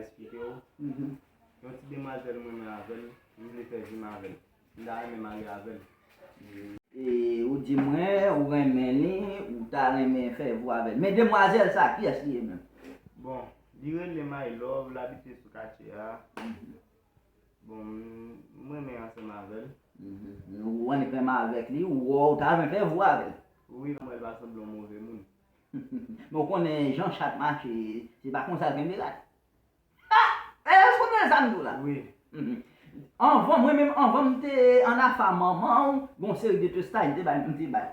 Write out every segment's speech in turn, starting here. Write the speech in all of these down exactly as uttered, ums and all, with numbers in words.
Eksplike w. Mhm. Yon ti demwazèl mwen renmen avè l, m vle fè vi m avè l. M ta renmen marye avè l. E, ou di mwen, ou renmen li, ou ta renmen fè vi w avè l. Men demwazèl sa, kiyès li ye menm? Bon, li rele My Love, l abite sou katye a. Mhm. Bon, m, m renmen ansanm avè l. Mhm. Ou annik renmen avèk li, ou wè w ta renmen fè vi w avè l. Wi, m wè l pa sanble yon move moun. Men w konnen jan chat mache, se pa konsa l kenbe rat. Ah! Èske w tande sa m di w la? Wi. Mhm. Anvan, mwen menm, anvan m te ann afa manman w, gon seri de testay m te bay, m te bay.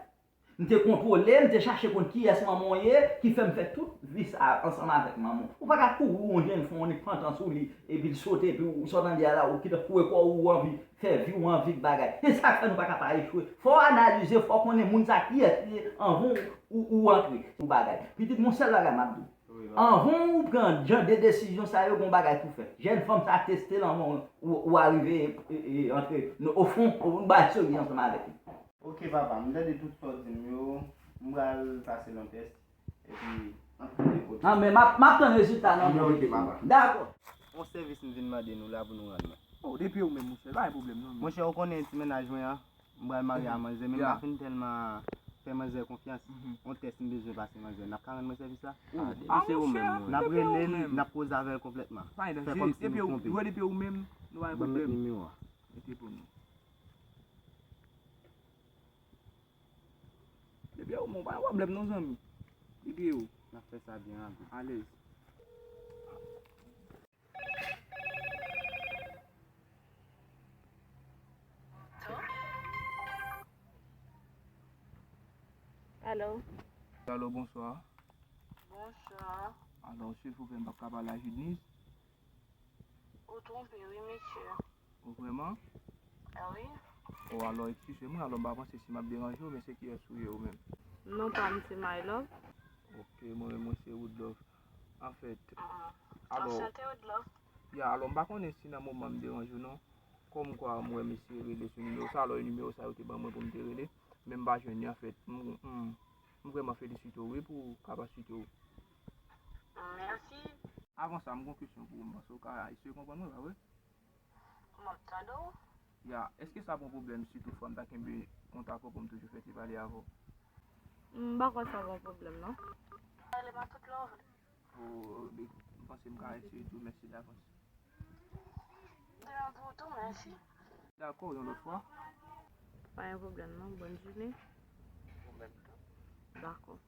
M te kontwole, m te chache konn kiyès manman w ye, ki fè m fè tout vi sa ansanm avèk manman w. Ou pa ka kouri yon jèn fanm, ou pantan sou li, epi l sote, epi w sot anlè a la, ou kite kouri kò w, ou anvi fè vi w, anvi bagay. Se sa k fè nou pa ka pa echwe. Fò w analize, fò w konnen moun sa kiyès li ye anvan w, ou, ou antre sou bagay. Pitit, gon sèl bagay m ap di w. Anvan ou pran jan de desizyon sa yo, gon bagay pou fè. Jèn fanm sa teste l anvan ou, ou arive e, e, antre o fon, ou bay serye ansanm avèk li. Ok papa, m tande tout sa w di m yo, m pral pase l yon tès, epi m ap konnen kote. Ah, men m ap, m ap tann rezilta nan. Ok papa. Dakò. Yon sèvis m vin mande nou la pou nou rann mwen. Oh, depi ou menm, monchè, pa gen pwoblèm non, men. Monchè, ou konnen ti mennaj mwen an, m pral marye a manzè, men m pa fin tèlman fè manzè konfyans. Mhm. Yon tès m bezwen pase manzè. N ap ka rann mwen sèvis la? Ah, depi se ou menm, monchè, n ap rele l, n ap koze avè l konplètman. Fè kòmsi nou twonpe. Depi ou menm, nou pa gen pwoblèm. Ban m met nimewo a. Mete pou nou. Depi ou menm, pa gen pwoblèm non, zanmi. Depi ou. N ap fè sa byen rapid. Alèz. Alo. Alo, bonswa. Bonswa. Alò, silvouplè, m p ap ka pale a Judnice? Ou twonpe, wi, mesye. Ou vrèman? Ah wi. Oh, alò, eskize mwen, alò, m pa panse si m ap deranje w, men se kiyès ou ye ou menm? Non pa m se My Love. Ok, mwen menm, mwen se Woodlove. Anfèt, alò, anchante Woodlove. Ya, alò, m pa konnen si nan moman m deranje w non. Kòm kwa m wè mesye rele sou nimewo sa, alò e nimewo sa yo te ban mwen pou m te rele, men m pa jwenn li anfèt. M, m, m vrèman felisite w wi pou kapasite w. Mèsi. Avan sa, m gon kesyon pou ou, m panse w ka eseye konprann mwen, pa vre? M ap tande w. Ya, èske sa gon pwoblèm si toutfwa m ta kenbe kontak ou pou m toujou fè ti pale avè w? M pa kwè sa gon pwoblèm non. Rele m a tout lè w vle. Oh, m panse m ka eseye tou, mèsi davans. De rien pou ou tou, mèsi. Dakò, yon lòt fwa. Pa gen pwoblèm non, bòn jounen. Ou menm tou. Dakò.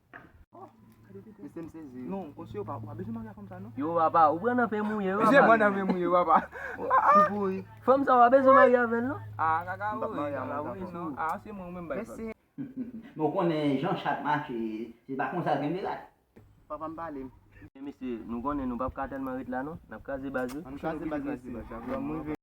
Mesye, m sezi. Non, konsi yo pa, w pa bezwen marye a fanm sa non. Yo papa, ou pran nan pen mouye papa. Mesye, pran nan pen mouye papa. Ou pouri. Fanm sa w pa bezwen marye avè l non. Ah, kaka, m p ap marye a fanm sa non. Ah, se mwen ou menm bay vag. Men w konnen jan chat mache, se pa konsa l kenbe rat. Papa m pale m. Men mesye, nou konnen nou p ap ka tèlman ret la non. N ap kraze baz wi. Ann kraze baz mesye. Ban m rive.